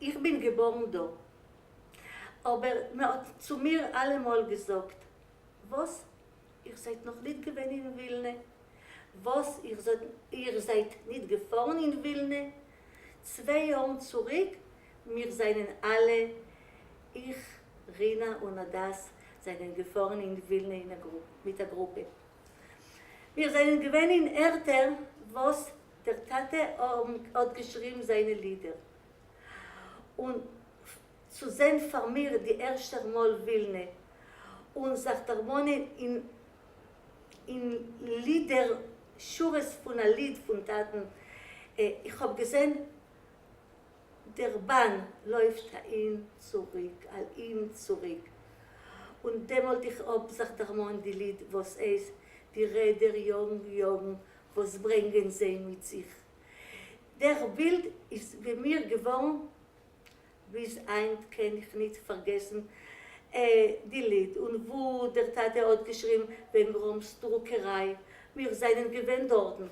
איך בין געבאָרן דאָ, אָבער מע האָט צו מיר אַלע מאָל געזאָגט, וואָס? איר זײַט נאָך ניט געווען אין ווילנע? וואָס? איר זײַט ניט געפֿאָרן אין ווילנע? צוויי יאָרן צוריק, מיר זײַנען אַלע, איך, רינה און הדס, זײַנען געפֿאָרן אין ווילנע אין אַ מיט אַ גרופּע. מיר זײַנען געווען אין ערטער, וואָס דער טאַטע האָט געשריבן זײַנע לידער. און צו זען פאר מיר די ערשטער מאל ווילנע און זיך דערמאנען אין אין לידער שורות פון א ליד פון טאטן, איך האב געזען דער באן לויפט אהין צוריק אהין צוריק, און דעמאלט איך האב זיך דערמאנט די ליד וואס הייסט די רעדער יאגן יאגן וואס ברענגען זיי מיט זיך, דער בילד איז ביי מיר געווארן ביז היינט קען איך ניט פארגעסן די ליד און וואו דער טאטע האט געשריבן וועגן ראמס דרוקעריי, מיר זענען געווען דארטן.